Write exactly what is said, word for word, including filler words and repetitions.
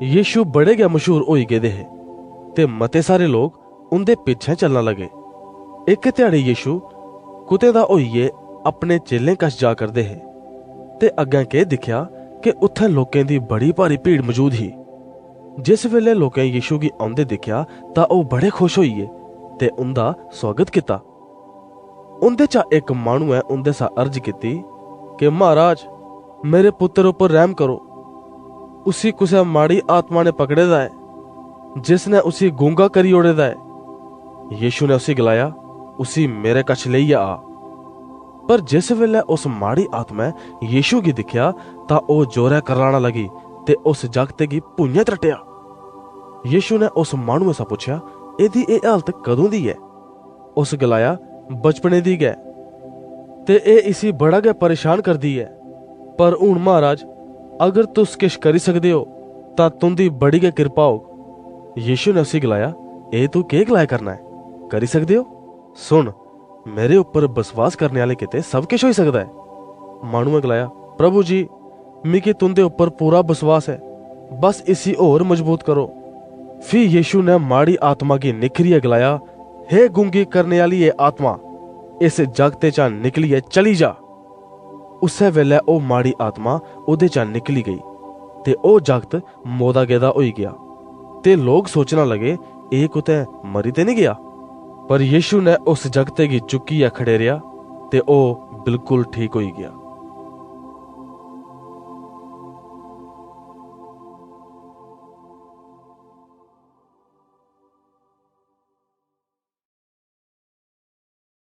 यीशु बड़े गै मशहूर होई गेदे हे ते मते सारे लोक उं'दे पिच्छें चलना लगे। इक ध्याड़े यीशु कुतै दा होइयै अपने चेलें कश जा करदे हे ते अग्गें केह् दिक्खेआ कि उत्थें लोकें दी बड़ी भारी भीड़ मजूद ही। जिस बेल्लै लोकें यीशु गी औंदे दिक्खेआ तां ओह् बड़े खुश होई गे ते उं'दा सुआगत कीता। उं'दे चा इक माह्नुऐ उं'दे शा अर्ज कीती कि "महाराज, मेरे पुत्तर उप्पर रैह्म करो। उसी कुसै माड़ी आत्मा ने पकड़े दा ऐ, जिस ने उसी गूंगा करी ओड़े दा ऐ।" यीशु ने उसी गलाया, "उसी मेरे कश लेइयै आ।" पर जिस बेल्लै उस माड़ी आत्मै यीशु गी दिक्खेआ तां ओह् जोरै करलाना लगी ते उस जागतै गी भुञें त्रट्टेआ। यीशु ने उस माह्नुऐ शा पुच्छेआ, "एह्दी एह् हालत कदूं दी ऐ?" उस गलाया, "बचपने दी गै, ते एह् इसी बड़ा गै परेशान करदी ऐ। पर हुन महाराज, अगर तुस किश करी सकदे ओ तां तुं'दी बड़ी गै किरपा होग।" यीशु ने उसी गलाया, "एह् तू केह् गलाया करना ऐ? करी सकदे ओ? सुन, मेरे उप्पर बसवास करने आह्ले गितै सब किश होई सकदा ऐ।" माह्नुऐ गलाया, "प्रभु जी, मिगी तुं'दे उप्पर पूरा बसवास ऐ, बस इसी होर मजबूत करो।" फ्ही यीशु ने माड़ी आत्मा गी निखरियै गलाया, "हे गूंगी करने आह्ली एह् आत्मा, इस जागतै चा निकलियै चली जा।" उस्सै बेल्लै ओह् माड़ी आत्मा ओह्दे चा निकली गेई ते ओह् जागत मोदा गेदा होई गेआ। ते लोक सोचना लगे, "एह् कुतै मरी ते निं गेआ?" पर यीशु ने उस जागतै गी चुक्कियै खड़ेरेआ ते ओह् बिल्कुल ठीक होई गेआ।